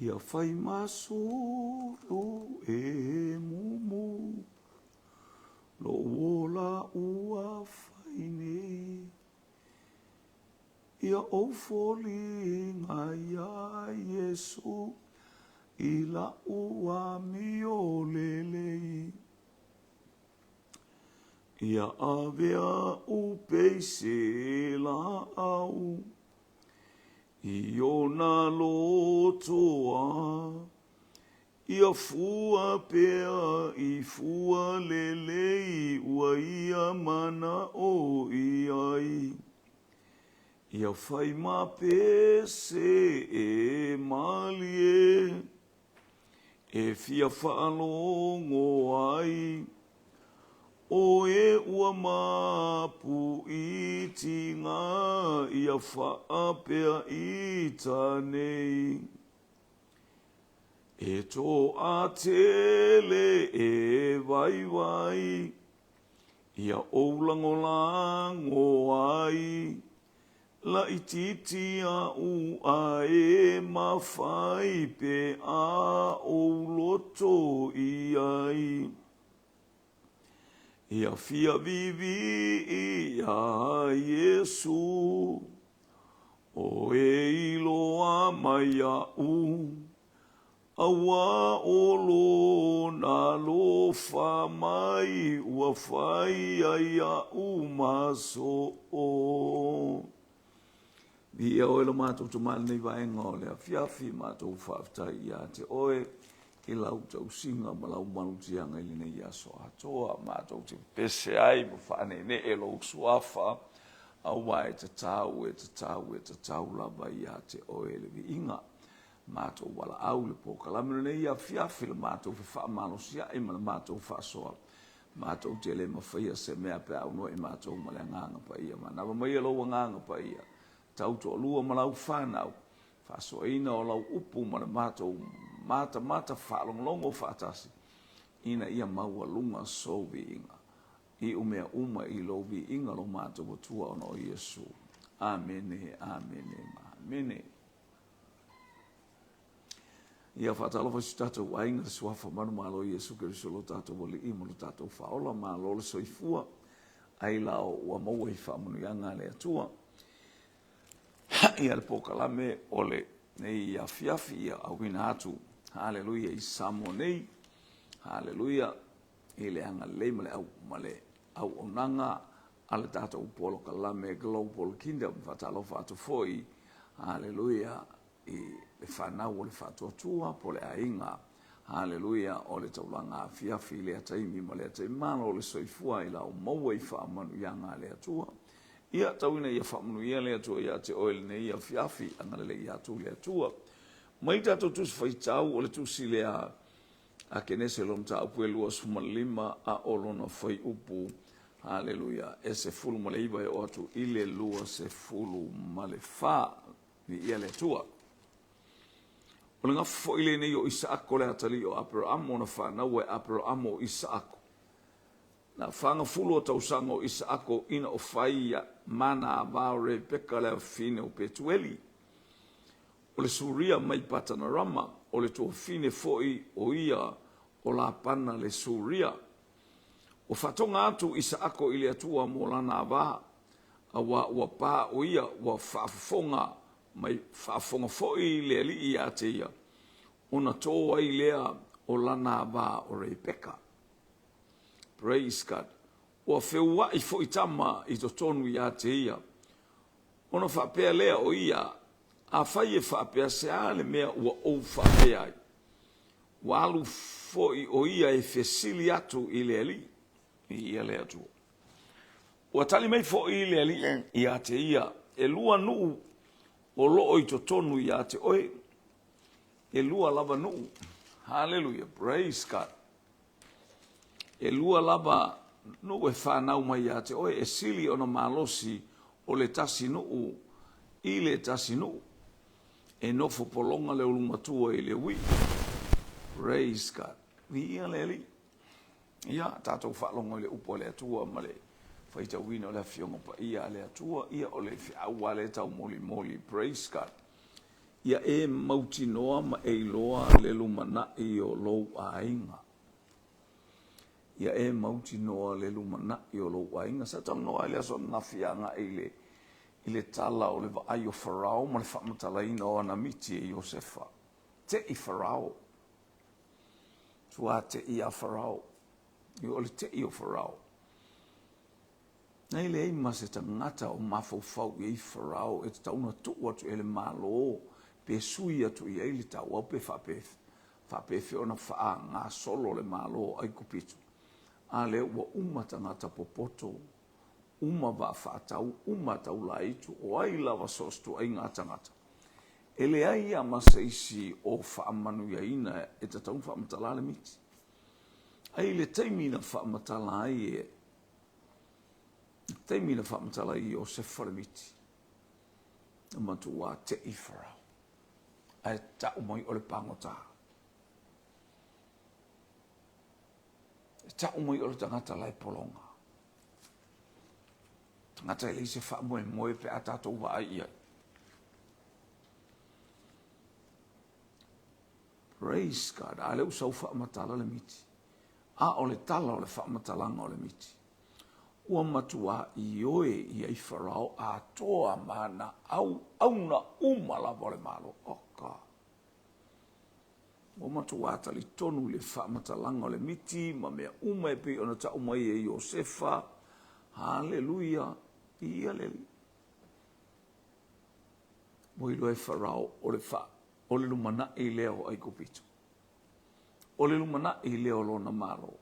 Ia fai masulu e mumu Lou ola ua fai nei Ia ou foliga iā Iesu I la'u amio lelei Ia ave a'u pei se laau I ona lotoa Ia fua pea i fua lelei ua ia mana'o i ai. Ia fai ma pese e malie e fia faalogo ai ʻO e ua mapu i tiga ia faapea i ta nei. E toatele e waiwai, ia ou lagolago ai, laitiiti aʻu a e mafai pe a ou loto i ai. Ia fia viivii iā Iesu, ʻOe i loa mai iaʻu, Auā ʻo lona alofa mai ua fai ai aʻu masoʻo. Viia ʻoe lo matou Tama i lenei vaega o le afiafi, matou faafetai ia te oe i lau tausiga ma lau malutiaga i lenei aso atoa. Matou te pepese ai ma faaneenee lou suafa, aua e tatau, e tatau, e tatau lava ia te oe le viiga. Matou valaau i le polokalame lenei afiafi, le matou fefaamalosi-ai ma le matou faasoa. Matou te le mafaia se mea pe a aunoa i matou ma le Agaga Paia. Manava maia lou Agaga Paia, tau toalua ma lau fanau, faasoaina o lau upu ma le matou matamata faalogologo faatasi, ina ia maualuga sou viiga. Iu mea uma i lou viiga lo matou Atua ona o Iesu. Amene, amene ma amene. Ia faatalofa i si o tatou aiga, le Suafa manumalo o Iesu Keriso lo tatou Alii ma lo tatou Faaola, malo le soifua, ai la ua maua i faamanuiaga a le Atua. Ia le polokalame o lenei afiafi ia auina atu, haleluia, i Samoa nei, haleluia, i le agalelei ma le au ma le auaunaga a le tatou polokalame Global Kingdom. Faatalofa atu foi, haleluia, i le fanau o le faatuatua po o le aiga, haleluia, o le taulaga afiafi i lea taimi ma lea taimi. Malo le soifua i lau maua i faamanuiaga a le Atua. Ia, tau ina ia faamanuia le Atua ia te oe i lenei afiafi, agalelei atu le Atua. Mai tatou Tusi Faitau o le tusi lea a Kenese lona mataupu e 25 a o lona fuaiupu, haleluia, e 19 e oo atu i le 24. Viia le Atua. O le gafa foi lenei o Isaako le atalii o Aperaamo na fanau e Aperaamo o Isaako. Na fagafulu o tausaga o Isaako ina o fai ma na ava o Rebeka le afafine o Petueli, o le Suria mai Patanarama, o le tuafafine foi o ia o Lapana le Suria. Ua faatoga atu Isaako i le Atua mo lana ava, auā ua pa o ia ua faafofoga mai, faafofoga foi le Alii iā te ia, ona tō ai lea o lana ava o Rebeka. Praise God. Ua feuaʻi foi tama i totonu iā te ia. Ona faapea lea o ia, Afai e faapea se a le mea ua ou faapea ai? Ua alu foi o ia e fesili atu i le Alii, i ia le Atua. Ua tali mai foi le Alii ia te ia, Elua nuu o loo i totonu ia te oe, elua lava nuu. Haleluia, praise God. Elua lava nuu e fanau mai ia te oe, e sili ona malosi o le tasi nuu i le tasi nuu. E nofo pologa le ulumatua i le uii. Praise God. Viia le Alii. Ia, tatou faalogo i le upu a le Atua ma le faitauina o le Afioga Paia a le Atua, ia o le feau lava lea e taumolimoli. Praise God. Ia e mautinoa ma e iloa le lumanai o lou aiga. Ia e mautinoa le lumanai o lou aiga. Sa talanoa ai le aso ananafi agai i le, i le tala o le vaai o Farao ma le faamatalaina o ana miti e Iosefa. Te'i Farao. Tua te'i ia Farao. O le te'i o Farao. E leai ma se tagata o mafaufau i ai Farao e tatau ona tuu atu i ai le Malo pe sui atu i ai le tauau pe faapefea ona faagasolo le Malo o Aikupito, a lea ua uma tagata popoto, uma vaa faatau, uma taulaitu, o ai lava so o se tuaiga tagata. E leai lava ma se isi o faamanuiaina e tatau ona faamatala le miti. Ae i le taimi na faamatala ai e I le taimi na faamatala ai e Iosefa le miti, na matuā te'i Farao, ae ta'u mai o le pagota. E ta'u mai o le tagata la e pologa. Tagata e leai se faamoemoe pe a tatou vaai i ai. Praise God. A lea ua sau faamatala le miti. A o le tala o le faamatalaga o le miti, ua matuā ioe i ai Farao atoa ma ana auauna uma lava o le Malo. Oh God. Ua matuā talitonu i le faamatalaga o le miti ma mea uma e pei ona tau mai e Iosefa. Haleluia. Ia le Alii. Ua iloa e Farao o le, fa, o le lumanai lea o Aikupito. O le lumanai lea o lona Malo.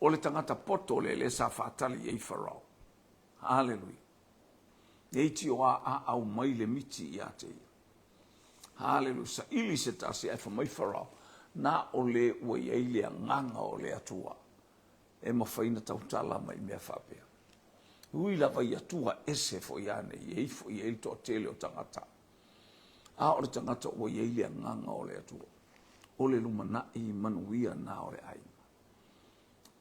O le tagata poto lea lea sa faatali i ai Farao. Haleluia. E itioa aau mai le miti ia te ia. Haleluia. Saili se tasi ae fai mai Farao, na o le ua i ai le agaga o le Atua e mafai ona tautala mai mea faapea. Ui lava i Atua ese foi anei, e i ai foi i ai le toatele o tagata. A o le tagata ua i ai le agaga o le Atua, o le lumanai manuia na o le aiga.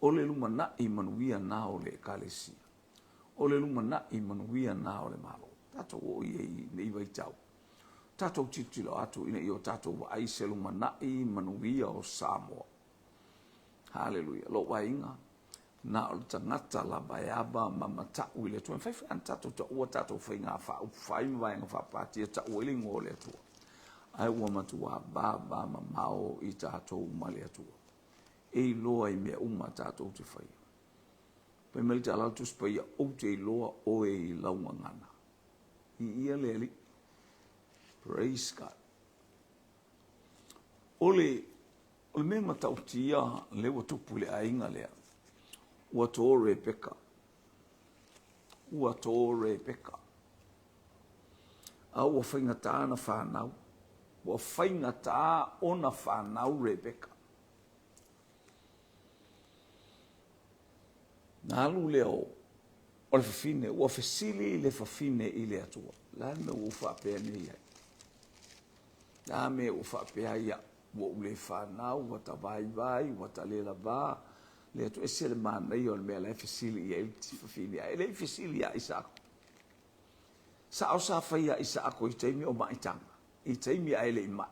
O le lumanai manuia na o le ekalesia. O le lumanai manuia na o le Malo. Tatou oo i ai i nei vaitau. Tatou tilotilo atu ina ia o tatou vaai se lumanai manuia o Samoa. Haleluia. Lou aiga, na o le tagata lava e ava ma mata'u i le Atua. E mafai foi ona tatou taua tatou faiga faaupufai ma vaega faapati e ta'u ai le igoa o le Atua, ae ua matuā vavamamao i tatou ma le Atua. E iloa i mea uma tatou te faia. Fai mai le tala a le Tusi Paia, Ou te iloa oe i lau gagana. Viia le Alii. Praise God. O le O le mea matautia lea ua tupu i le aiga lea, ua tō Rebeka. Ua tō Rebeka. A ua faigata ona fanau. Ua faigata ona fanau Rebeka. Na alu lea o o le fafine, ua fesili le fafine i le Atua. O le a le mea ua ou faapea nei ai? O le a le mea ua faapea ai au? Ua ou le fanau, ua ta vaivai, ua ta le lavā, le atu ese le manaia o le mea la e fesili i ai le fafine, ae le i fesili ia Isaako. Sao sa fai ia Isaako i taimi o maitaga, i taimi ae le i mai.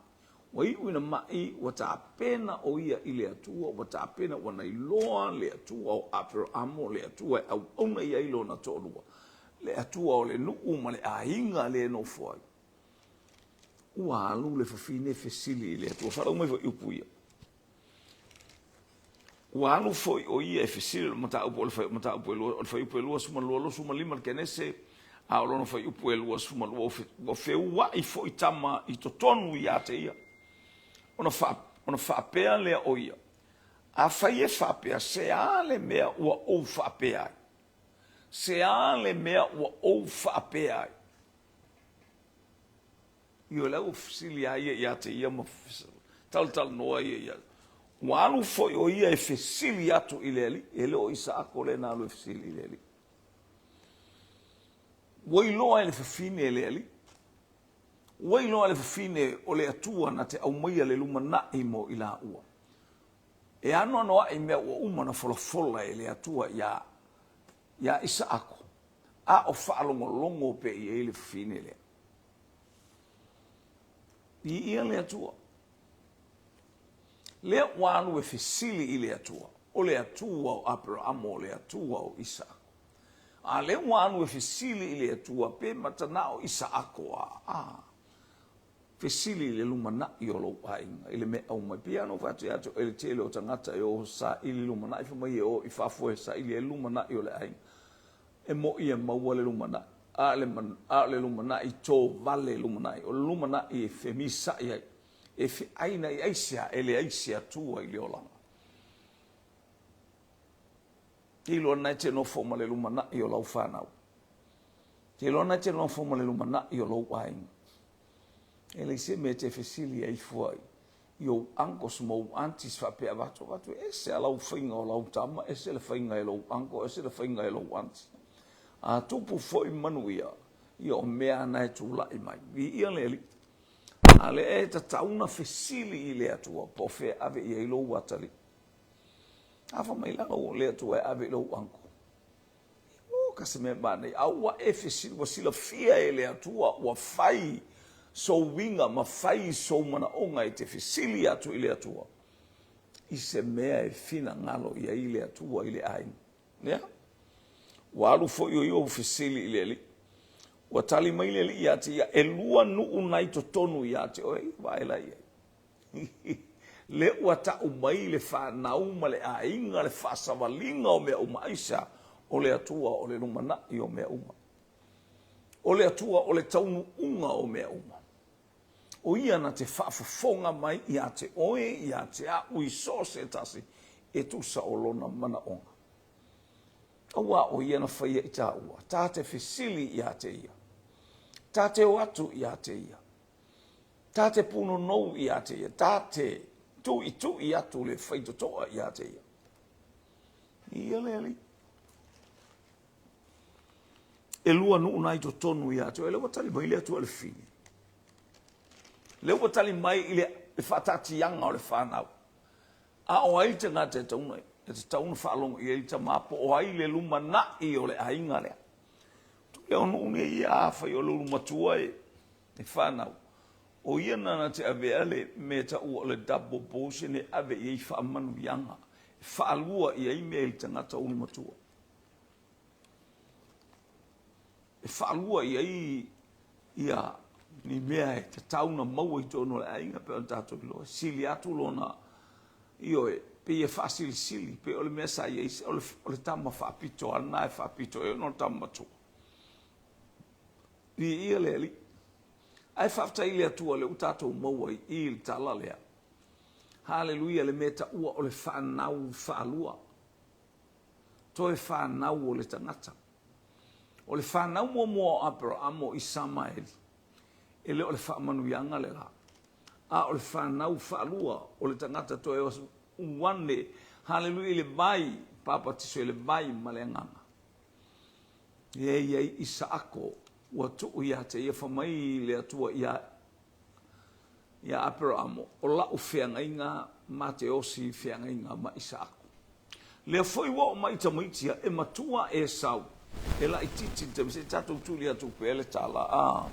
Ua iu ina mai, ua tapena o ia i le Atua, ua tapena, ua na iloa le Atua o Aperamo, le Atua e auauna i ai lona toalua, le Atua o le nuu ma le aiga lea e nofo ai. Ua alu le fafine fesili i le Atua. Falau mai foi upu ia. Ua alu foi o ia e fesili o le mataupu o le mataupu e lua, o le fuaiupu e 22, 25 le Kenese, a o lona fuaiupu e 22, ua feua'i foi tama i totonu ia te ia. Ona, fa, ona faapea lea o ia, afai e faapea, se a le mea ua ou faapea ai? Se a le mea ua ou faapea ai? Ioe, la ua fesili lava ia ia te ia ma talatalanoa ia ia. Ua alu foi o ia e fesili atu i le Alii, e le o Isaako lea na alu e fesili i le Alii. Ua iloa e le fafine e le Alii. Ua iloa e le fafine o le Atua na te aumaia le lumanai mo i laua. E anoanoai mea ua uma ona folafola e le Atua iā, iā Isaako, a o faalogologo pea i ai le fafine lea. Viia le Atua. Lea ua alu e fesili i le Atua, o le Atua o Aperamo, o le Atua o Isaako. A lea ua alu e fesili i le Atua, pe matanao Isaako a, a. Fesili i le lumanai o lou aiga, i le mea aumai. Pei lava ona ou fai atu ia te oe i le tele o tagata e o saili lumanai, fai mai e o i fafo e saili ai le lumanai o le aiga. E moni e maua le lumanai, a o le lumanai tovale lumanai, o le lumanai e femisa'i ai, e fe'aina ai aisea e leai se Atua i le olaga. Te iloa lena e te nofo ma le lumanai o lau fanau. Te iloa lena e te nofo ma le lumanai o lou aiga. E leai se mea e te fesili ai fua i ou uncles ma ou aunties faapea avatu avatu e ese a lau faiga o lau tama, ese le faiga e lou uncle, ese le faiga e lou auntie. A tupu foi manuia, ia o mea na e tulai mai. Viia le Alii. A lea e tatau ona fesili i le Atua po o fea e ave i ai lou atalii. A fai mai la le Atua e ave i lou uncle. O ka se mea manaia. A ua e fesili, ua silafia e le Atua, ua fai sou uiga ma fai sou manaoga e te fesili atu i le Atua i se mea e finagalo i ai le Atua i le aiga. Ia, ua alu foi o ia ua fesili i le Alii. Ua tali mai le Alii ia te ia, elua nuu na i totonu ia te oe, vaai la i ai. Lea ua tau mai le fanau ma le aiga le faasavaliga o mea uma. Aisea? O le Atua o le lumanai o mea uma. O le Atua o le taunuuga o mea uma. O ia na te faafofoga mai ia te oe, ia te a'u i so o se tasi e tusa o lona manaoga. Auā o ia na faia i tāua, tā te fesili ia te ia, tā te o atu ia te ia, Tā te pūnonou ia te ia, tā te tuʻituʻi atu le faitotoa ia te ia. Ia le Alii. Elua nuu na i totonu ia te oe, lea ua tali mai le Atua i le fili. Lea ua tali mai i le faataatiaga o le fanau. A o ai le tagata e tatau e tatau ona faalogo i ai le tama po o ai le lumanai o le aiga lea. Lea o nuu nei ia afai o le ulu matua e e fanau, o ia na te avea le mea taua o le double portion e ave i ai faamanuiaga, e faalua i ai mea i le tagata ulu matua. E faalua i ai ia ni mea e tatau ona maua i totonu o le aiga pei ona tatou iloa, sili atu lona, ioe, pei e faasilisili, pei o le mea sa i ai, o le tama faapito lava lena e faapito ai ona o le tama matua. Viia le Alii. Ae faafetai i le Atua lea ua tatou maua i i le tala lea. Haleluia, le mea taua o le fanau faalua. Toe fanau o le tagata. O le fanau muamua o Aperahama o Isamaeli, e le o le faamanuiaga le la. A o le fanau faalua o le tagata toe uane, haleluia, i le vai, papatiso i le vai ma le agaga. E i ai Isaako ua tuu ia te ia, fai mai le Atua iā ia Aperamo, O la'u feagaiga ma te osi feagaiga ma Isaako. Lea foi ua oo mai i tamaiti ia, e matua Esau, e laitiiti le taimi, se i tatou tuli atu pea le tala, a.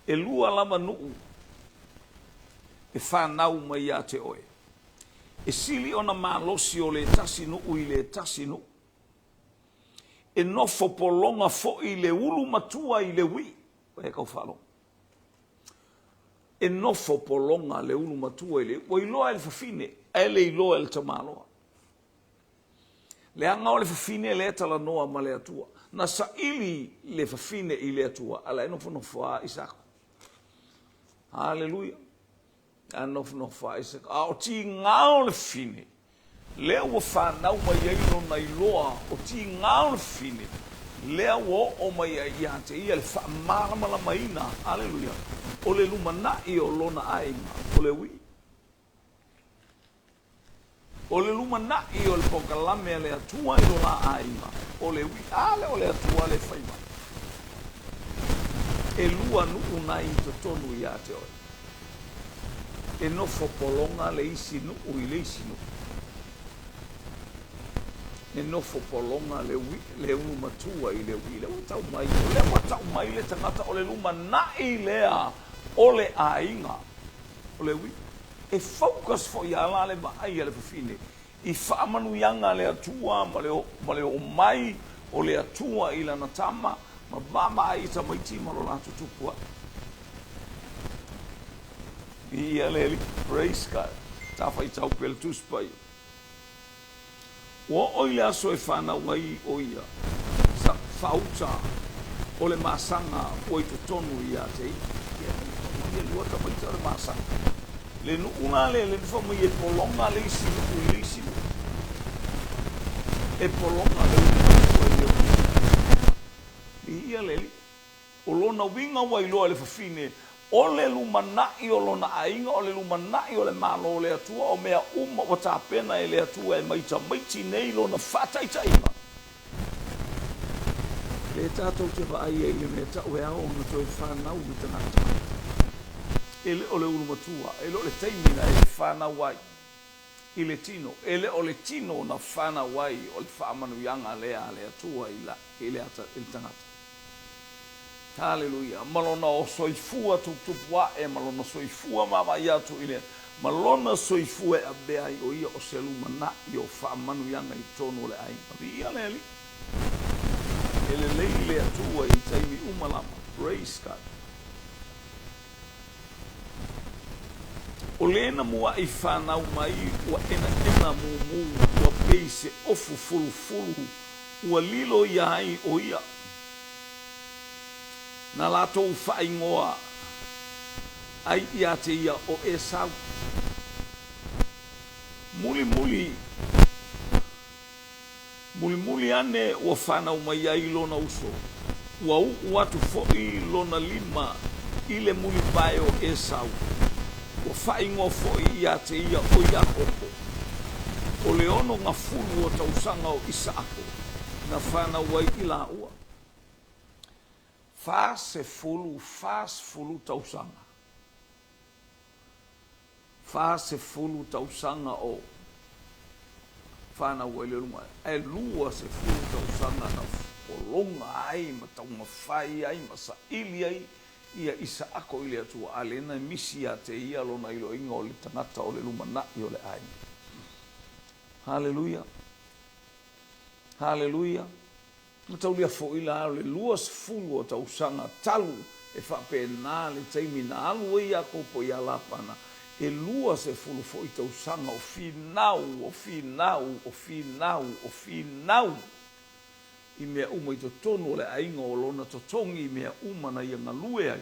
Elua lava nuu e fanau mai ia te oe. E sili ona malosi o le tasi nuu i le tasi nuu. E nofo pologa foi le ulu matua i le uī. E kau faalogo. E nofo pologa le ulu matua i le ua iloa e le fafine, ae le iloa e le tamaloa. Leaga o le fafine lea e talanoa ma le Atua. Na saili le fafine i le Atua, a la e nofonofo lava Isako. Haleluia. A nofonofo lava Isako. A o tiga o le fafine, lea ua fanau mai ai lona iloa, o tiga o le fafine, lea ua oo mai ai ia te ia le faamalamalamaina, aleluia, o le lumanai o lona aiga, o le uī. O le lumanai o le polokalame a le Atua i lo la aiga, o le uī. A lea o le Atua le fai mai. Elua nuu na i totonu ia te oe. E nofo pologa le isi nuu i le isi nuu. E nofo pologa le uī, le ulu matua i le uī. Lea ua tau mai, lea ua tau mai le tagata o le lumanai lea. o le aiga. O le uiga, e focus foi lava la le vaai a le fafine i faamanuiaga a le Atua ma le ma le omai o le Atua i lana tama ma vaavaai i tamaiti ma lo latou tupu ae. Viia le Alii. Praise God. Ta faitau pea le Tusi Paia. Ua oo i le aso e fanau ai ʻo ia, sa faauta o le masaga ua i totonu ia te ia. Ia, e lua tamaiti o le masaga. Le nuu la lea, le fai mai e pologa le isi nuu i le isi nuu. E pologa le ulu matua i le Viia le Alii. O lona uiga ua iloa e le fafine, o le lumanai o lona aiga, o le lumanai o le Malo o le Atua, o mea uma ua tapena e le Atua e maitamaiti nei lona faataitaiga. Lea tatou te vaai ai i le mea tau e ao ona toe fanau le tagata. E le o le ulu matua, e le o le taimi na e fanau ai i le tino, e le o le tino na fanau ai o le faamanuiaga lea a le Atua i le tagata. Haleluia! Ma lona soifua tuputupu ae, ma lona soifua vaavaai atu i le, ma lona soifua e avea ai o ia o se lumanai o faamanuiaga i totonu o le aiga. Viia le Alii! E lelei le Atua i taimi uma lava. Praise God! O le na muaʻi fanau mai ua ʻenaʻena mumu ua pei se ofu fulufulu ua lilo ia ai ʻo ia. Na latou faaigoa ai ia te ia ʻo ʻEsau. Mulimuli, mulimuli ane ua fanau mai ai lona uso, ua uʻu atu foi lona lima i le mulipae o ʻEsau, ua faaigoa foi ia te ia ʻo Iakopo. O le onogafulu o tausaga o ʻIsaako na fanau ai i lāua. 40, 40 tausaga. 40 tausaga o fanau ai le luga, ae 20 tausaga na pologa ai ma taumafai ai ma saili ai ia ʻIsaako i le Atua, a lea na misi ia te ia lona iloiga o le tagata o le lumanai o le aiga. Haleluia! Haleluia! Mataulia foi la o le 20 o tausaga talu e faapena le taimi na alu ai Iakopo iā Lapana, e 20 foi tausaga o finau, o finau, o finau, o finau i mea uma i totonu o le aiga o lona totogi i mea uma na ia galue ai.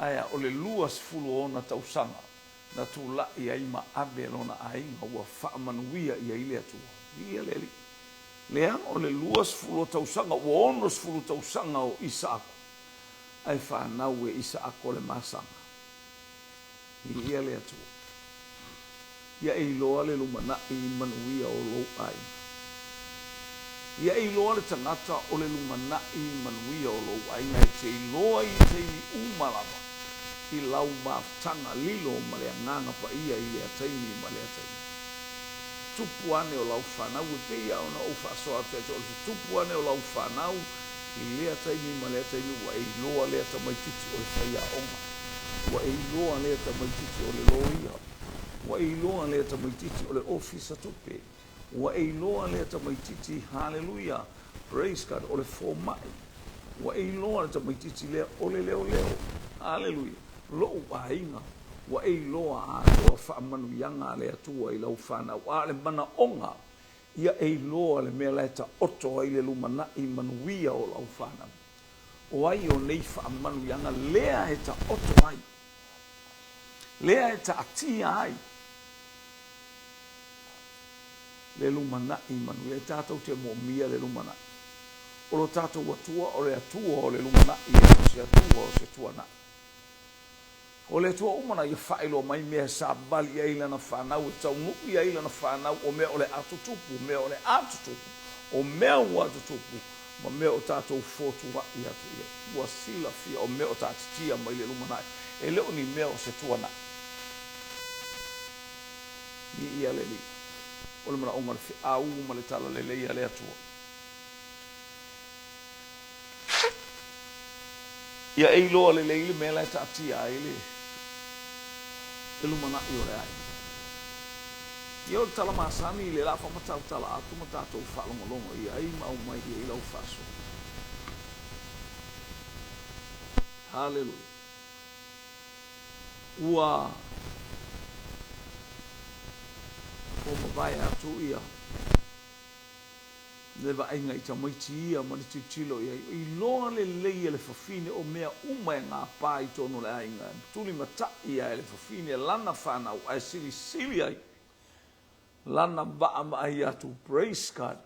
Ae o le 20 o ona tausaga na tulai ai ma ave lona aiga ua faamanuia i ai le Atua. Viia le Alii. Lea, o le 20 o tausaga, ua 60 tausaga o Isaako, ae fanau e Isaako le masaga. Viia le Atua. Ia e iloa le lumanai manuia o lou aiga. Ia e iloa le tagata o le lumanai manuia o lou aiga e te iloa i taimi uma lava i lau mafutaga lilo ma le Agaga Paia i lea taimi ma lea taimi. Tupu ane o lau fanau e pei lava ona ou faasoa atu ia te oe, o le tutupu ane o lau fanau i lea taimi ma lea taimi ua e iloa lea tamaititi o le faiaoga, ua e iloa lea tamaititi o le loia, ua e iloa lea tamaititi o le ofisa tupe, ua e iloa lea tamaititi, haleluia, praise God, o le fomai, ua e iloa le tamaititi lea o le leoleo, haleluia, lou aiga, ua e iloa atoa faamanuiaga a le Atua i lau fanau, a o le manaoga, ia e iloa le mea la e taoto ai le lumanai manuia o lau fanau. O ai o nei faamanuiaga lea e taoto ai, lea e taatia ai le lumanai manuia. E tatou te moomia le lumanai. O lo tatou Atua o le Atua o le lumanai, e le o se Atua o se tuanai. O le Atua uma na ia faailoa mai mea e savali ai lana fanau, e taunuu i ai lana fanau, o mea o le a tutupu, o mea o le a tutupu, o mea ua tutupu, ma mea o tatou fotuaʻi atu i ai. Ua silafia o mea o taatitia mai le lumanai, e le o ni mea o se tuanai. Viia le Alii. O le manaoga o le feau ma le talalelei a le Atua. Ia e iloa lelei le mea la e taatia ai le lumanai o le aiga. Ia o le tala masani i le la faamatalatala atu ma tatou faalogologo i ai ma aumai i ai lau faasoa. Haleluia. Ua ua mavae atu ia le vaaiga i tamaiti ia ma le tilotilo i ai, iloa lelei e le fafine o mea uma e gapa i totonu o le aiga, e tulimatai lava e le fafine lana fanau ae silisili ai lana vaavaai atu, praise God,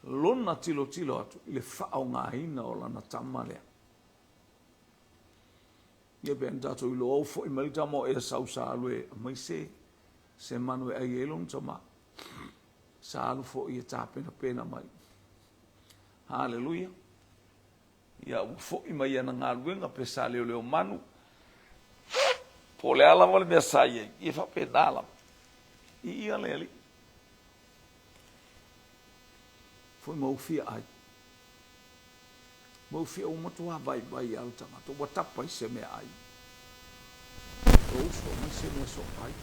lona tilotilo atu i le faaaogaina o lana tama lea. Ia pei ona tatou iloa ua foi mai le tama o Esau sa alu e aumai se se manu e ai ai lona tama. Sa alu foi e tapenapena mai. Haleluia. Ia ua foi mai ana galuega pe sa leoleo manu. Po o le a lava le mea sa i ai, ia faapena lava. I ia le Alii. Foi ma ufia ai. Ma ufia ua matua vaivai lava le tagata, ua tapa i se meaai. Ua uso mai se mea sokai.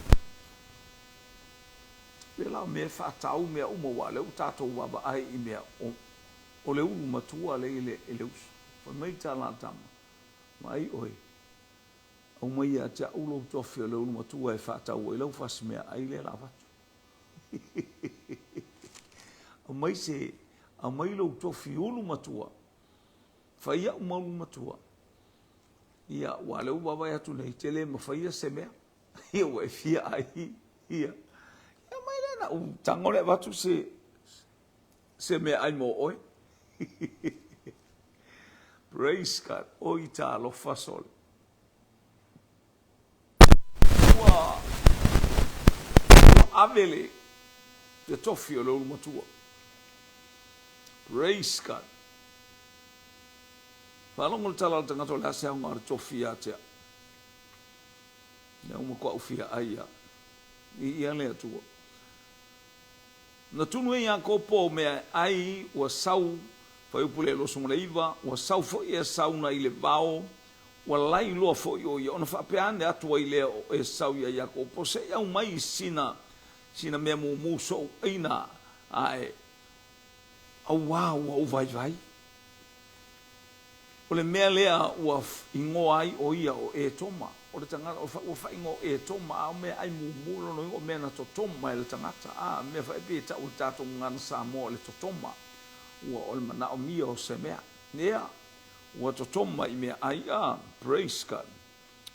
Pēlā o mea e faatau mea uma aua o lea ua tatou vaavaai i mea o le ulu matua lea i le uso. Fai mai le tala a le tama, Vaai oe, aumai ia te au lou tofi o le ulu matua e faatau ai lau fasi meaai lea la avatu. Aumai se, aumai lou tofi ulu matua, fai au ma ulu matua. Ia, aua o lea ua vaavaai atu nei, e te le mafaia se mea. Ia ua e fia ai. Ia. Ia aumai lea na ou tago lea avatu se se meaai mo oe. Praise God. Oi talofa sole. Ua ua ave le le tofi o le ulu matua. Praise God. Faalogo le tala a le tagata o le a se aoga o le tofi ia te au. Lea ua matuai fia ai ia. Viia le Atua. Na tunu e Iakopo mea e ai, ua sau, fuaiupu le 29, ua sau foi Esau nai le vao, ua lai loa foi o ia, ona faapea ane atu ai lea o Esau ia Iakopo, Se i aumai sina, sina mea mumu so'u aina ae, auā ua ou vaivai. O le mea lea ua igoa ai ʻo ia ʻo Etoma, o le tagata, ua faaigoa ʻo Etoma, a o meaai mumu, lona uiga o mea na totoma e le tagata, a mea foi pei e tau i le tatou gagana Samoa o le totoma, ua o le manaomia o se mea, ea, ua totoma i meaai, a, praise God.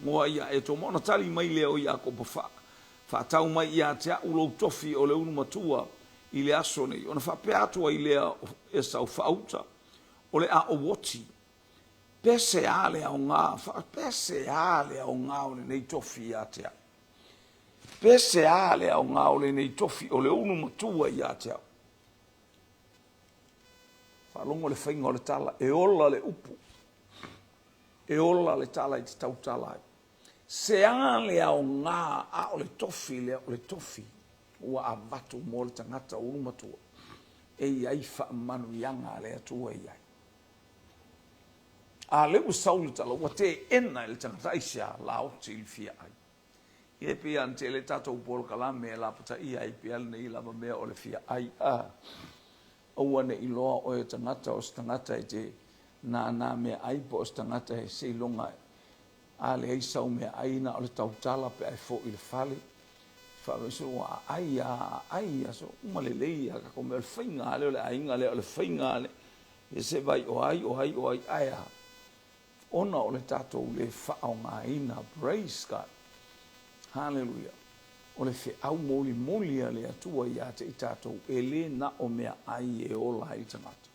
Ngoa ia Etoma, ona tali mai lea o Iakopo, Fa, faatau mai ia te a'u lou tofi o le ulu matua i le aso nei. Ona faapea atu ai lea o Esau, Faauta, O le a ou oti. Pese a le aoga, pese a le aoga o lenei tofi ia te au. Pese a le aoga o lenei tofi o le ulu matua ia te au. Faalogo le faiga o le tala, e ola le upu. E ola le tala i te tautala ai. Se a le aoga a o le tofi lea o le tofi ua avatu mo le tagata ulu matua e i ai faamanuiaga a le Atua i ai. A lea ua sau le tala, ua teena e le tagata, aisea? Laoti i le fia ai. Ia e pei lava ona tele tatou polokalame e lapataia ai pea lenei lava mea o le fia ai. A, aua ne i iloa oe e tagata o se tagata e te nānā meaai po o se tagata e seiloga A leai sau meaai na o le tautala pe a e foi i le fale. Faavese ua aai a aai a so uma lelei a tatou mea o le faiga lea o le aiga lea o le faiga lea ia se vai o ai o ai o ai ae a ona o le tatou le faaaogaina praise God hallelujah o le feau molimoli a le Atua ia te i tatou e le na o meaai e ola ai le tagata.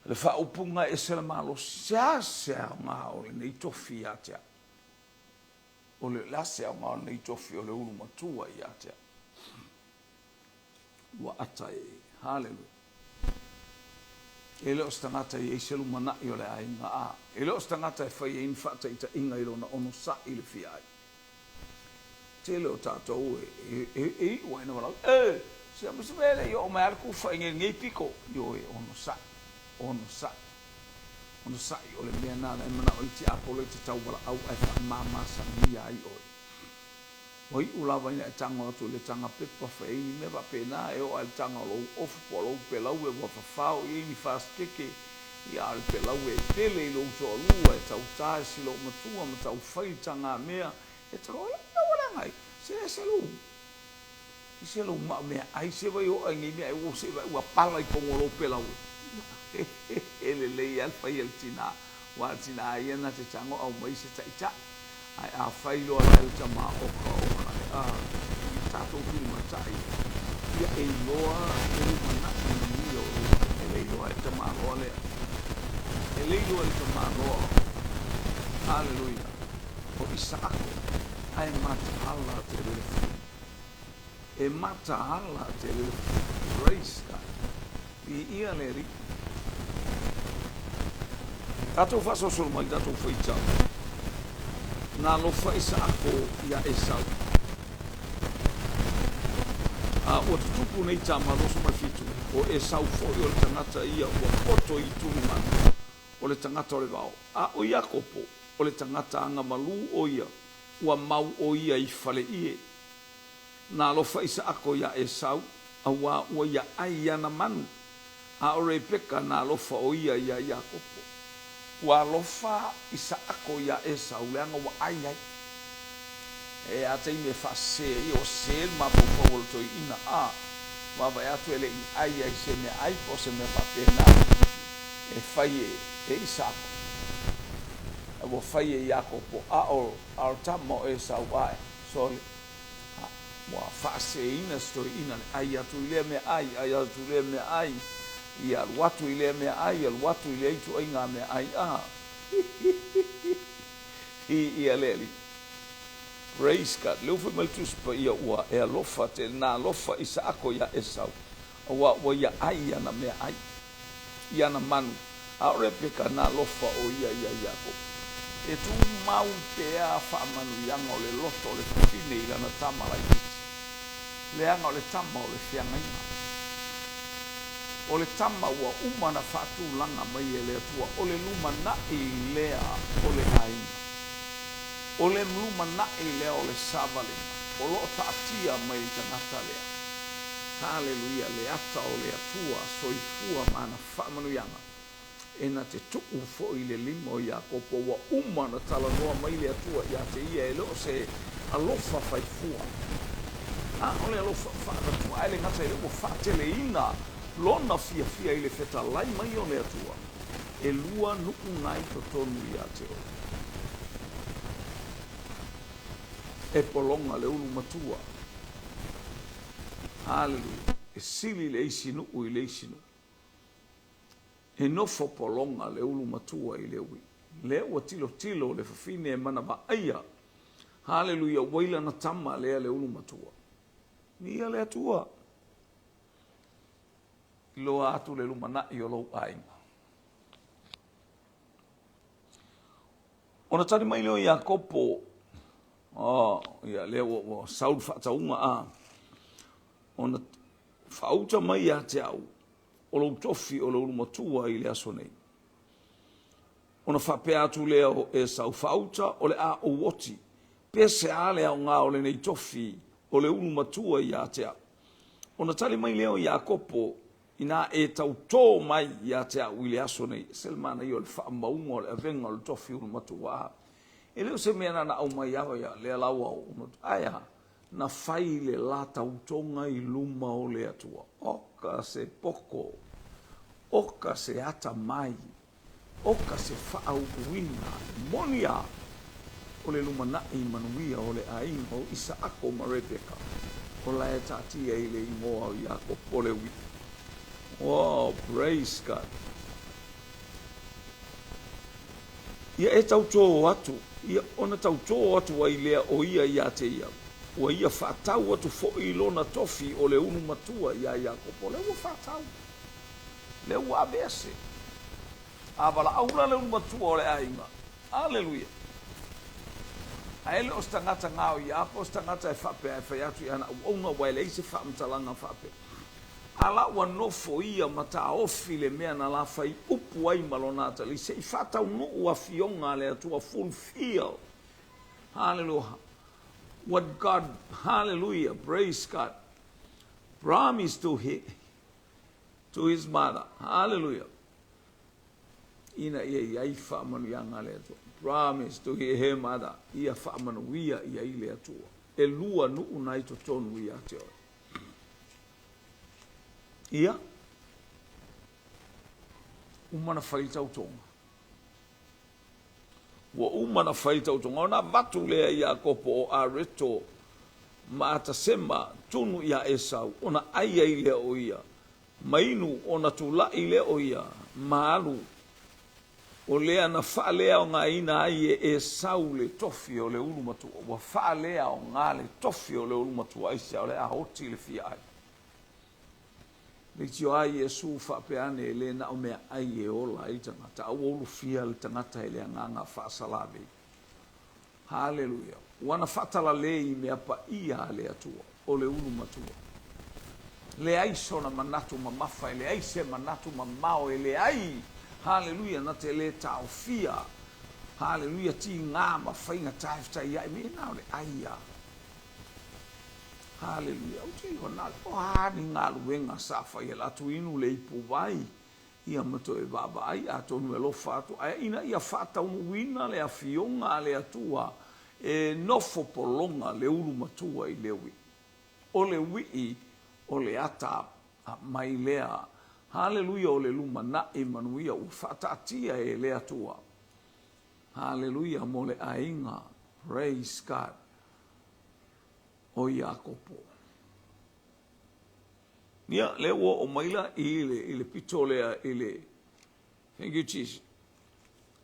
Le faaupuga e ese le malosi, se a se aoga o lenei tofi ia te au? O le a se aoga o lenei tofi o le ulu matua ia te au? Ua ata e, haleluia. E le o se tagata e i ai se lumanai o le aiga, a e le o se tagata e fai ai ni faataitaiga i lona onosai i le fia ai. Tele o tatou e, e, e iu ai na valaau, e, se ma se mea le i oo mai a le kufai nei, nei piko, ioe, onosai, onosai. Onosai, o le mea lena na e manao ai tiapolo e te tauwalaau ae faamamasagia ai oe. Ua iu lava ina e tago atu i le taga pepa fai ai ni mea faapena e oo lava i le taga o lou ofu po o lou pelaue ua fafao i ai ni fasikeke, ia a o le pelaue e pele i lou toalua e tauta e si loomatua ma taufai le tagamea e tau ai lau ua leaga ai se ese lou se lou mao meaai se vai oo ai nei mea ai ua se vai ua pala i totonu o lou pelaue. E lelei lava le fai a le tina aua o le tina ia na te tago aumai se taitai. Ae a fai loa la e le tama oka oka e a ia tatou tulimatai ia e iloa le lumanai manuia o lou aiga. E le iloa e le tamaloa lea. E le iloa e le tamaloa. Haleluia. O Isaako ae mataala tele le fafine. E mataala tele le fafine. Praise God. Viia le Alii. Tatou faasolosolo mai tatou faitau. Na alofa Isaako iā Esau. A ua tutupu nei tama 27, o Esau foi o le tagata ia ua poto i tulimanu, o le tagata o le vao. A o Iakopo, o le tagata agamalu o ia, ua mau o ia i faleie. Na alofa Isaako iā Esau, auā ua ia ʻai i ana manu, a ʻo Rebeka na alofa ʻo ia iā Iakopo. Ua alofa Isaako iā Esau leaga ua ʻai ai. E a taimi e faasese ai, ua sese le mafaufau o le toeaina, a vaavaai atu e le i ʻai ai se mea ʻai po o se mea faapena e fai e Isaako, ua fai e Iakopo, a o le tama o Esau ae, sole. Ua faaseseina si toeaina le ʻai atu i lea meaai, ʻai atu i lea meaai, ia alu atu i lea meaai, alu atu i lea ituaiga meaai, a Viia le Alii. Praise God. Lea ua fai mai le Tusi Paia ua e alofa tele, na alofa Isaako iā Esau, auā ua ia ʻai i ana meaai, i ana manu, a o Rebeka na alofa ʻo ia iā Iakopo. E tumau pea faamanuiaga o le loto o le fafine i lana tama laitiiti, leaga o le tama o le feagaiga. O le tama ua uma ona faatulaga mai e le Atua, o le lumanai lea o le aiga. O le lumanai lea o le savaliga o lo o taatia mai i le tagata lea. Haleluia, le ata o le Atua soifua ma ana faamanuiaga, e na te tuu foi i le lima o Iakopo, ua uma ona talanoa mai le Atua ia te ia, e le o se alofa faifua, a o le alofa faavatua, ae le gata i lea ua faateleina lona fiafia i le fetalai mai o le Atua, e lua nuu na i totonu ia te oe. E pologa le ulu matua. Haleluia. E sili le isi nuu i le isi nuu. E nofo pologa le ulu matua i le ui. Lea ua tilotilo le fafine e mana vaaia. Haleluia, ua i lana tama lea le ulu matua. Viia le Atua. Iloa atu le lumanai o lou aiga. Ona tali mai lea o Iakopo, oh, ia lea ua, ua sau le faatauga a, ona faauta mai ia te au, o lou tofi o le ulu matua i le aso nei. Ona faapea atu lea o Esau, faauta o le a ou oti, pe se a le aoga o lenei tofi o le ulu matua ia te au. Ona tali mai lea o Iakopo, Inā e tautō mai ia te au i le aso nei, ese le manaia o le faamauga o le avega o le tofi ulu matua. E le o se mea na na aumai lava ia lea la ua oo atu. Ae a? Na fai le la tautoga i luma o le Atua. Oka se poko, oka se atamai, Oka se faauuina moni a o le lumanai manuia o le aiga o Isaako ma Rebeka, o la e taatia i le igoa o Iakopo le uiʻi. Oh, praise God. Ia e tautō atu, ia ona tautō atu ai lea o ia iā te ia, ua ia faatau atu foi lona tofi o le ulu matua iā Iakopo. Lea ua faatau. Lea ua aveese. A valaau la le ulu matua o le aiga. Aleluia! Ae le o se tagata gaoia po o se tagata e faapea e fai atu i ana auauna aua e leai se faamatalaga faapea. A la ua nofo ia ma taofi le mea na la fai upu ai ma lona atalii se i faataunuu afioga a le Atua fulfill Hallelujah what God Hallelujah praise God promised to he to his mother Hallelujah ina ia i ai faamanuiaga a le Atua promise to her mother ia faamanuia i ai le Atua e lua nuu na i totonu ia te oe. Ia, uma na fai le tautoga. Ua uma na fai le tautoga, ona avatu lea i Iakopo o Areto ma Atasema tunu iā Esau, ona ʻai ai lea o ia, ma inu, ona tulaʻi lea o ia, ma alu. O lea na faaleaogaina ai e Esau le tofi o le ulu matua. Ua faaleaoga le tofi o le ulu matua, aisea? O le a oti le fia ai. Leitioa ai Iesu faapea ane, E le na o meaai e ola ai le tagata, a ua ulufia le tagata i le agaga faasalavei. Haleluia! Ua na faatalalei i mea paia a le Atua, o le ulu matua. Leai sona manatu mamafa, e leai se manatu mamao, e leai, haleluia, na te lē taofia, haleluia, tigā ma faigata e fetaiaʻi mai, e na o le ʻai a. Haleluia! Ou te iloa na o a ni galuega sa fai e latou inu le ipu vai, ia ma toe vaavaai, atonu e alofa atu, ae ina ia faataunuuina le Afioga a le Atua e nofo pologa le ulu matua i le uiʻi. O le uiʻi o le ata mai lea. Haleluia o le lumanai manuia ua faataatia e le Atua. Haleluia mo le aiga. Praise God. O Iakopo. Ia, lea ua oo maila i le, i le pito lea i le, thank you Jesus,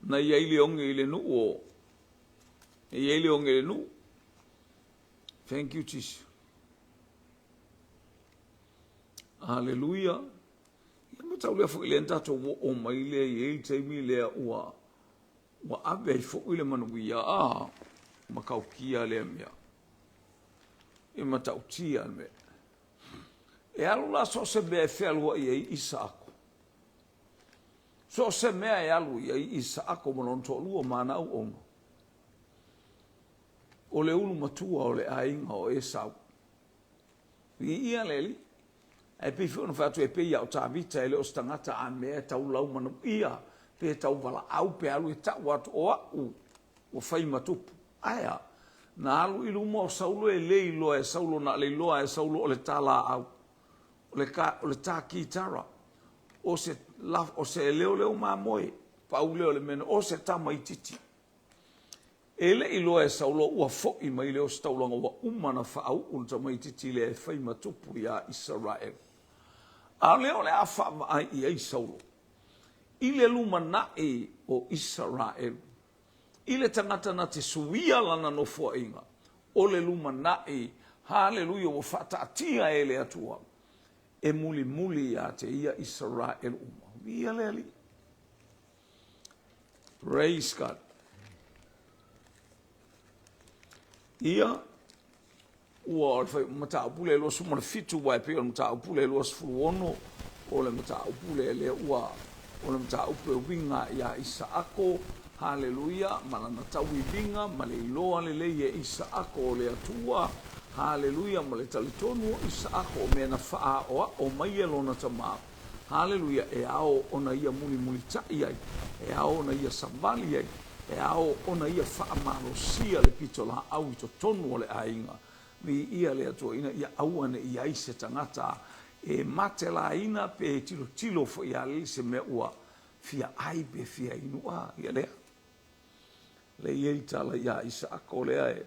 na i ai le oge i le nuu o, na i ai le oge i le nuu. Thank you Jesus. Hallelujah. Ia matau lea foi lea na tatou oo mai lea i ai le taimi lea ua ua ave ai foi le manuia a matautia lea mea. E matautia le mea. E alu la so o se mea e fealuai ai Isaako. So o se mea e alu i ai Isaako ma lona toalua ma ana auauna. O le ulu matua o le aiga o Esau. Viia le Alii. Ae pei foi ona fai atu e pei lava o Tavita e le o se tagata a mea e tau laumanuia pe tau valaau pe alu e tau atu o au ua fai ma tupu. Ae a? Na alu i luma o Saulo e le iloa e Saulo na le iloa e Saulo o le tā lāau, o le ka, o le tā kitara, o se, o se leoleo mamoe, pau lea o le mea, o se tamaititi. E le i iloa e Saulo ua foʻi mai le ositaulaga ua uma na faauu le tamaititi lea e fai ma tupu iā Isaraelu. A o lea o le a faavaai i ai Saulo i le lumanai o Isaraelu, i le tagata na te suia lana nofoaiga, o le lumanai, haleluia, ua faataatia e le Atua e mulimuli iā te ia Isaraelu uma. Viia le Alii. Praise God. Ia, ua o le fai mataupu le 27 aua e pei o le mataupu le 26 o le mataupu lea lea ua o le mataupu e uiga iā Isaako, haleluia, ma lana tauiviga ma le iloa lelei e Isaako o le Atua, haleluia, ma le talitonu o Isaako o mea na faaaoao mai e lona tamā. Haleluia! E ao ona ia mulimulitai ai, e ao ona ia savali ai, e ao ona ia faamalosia le pitolaau i totonu o le aiga. Viia le Atua ina ia aua ne i ai se tagata e matelaina pe tilotilo foi ia lele se mea ua fia ai pe fia inu. A, ia lea. Lea e i ai le tala iā Isaako lea e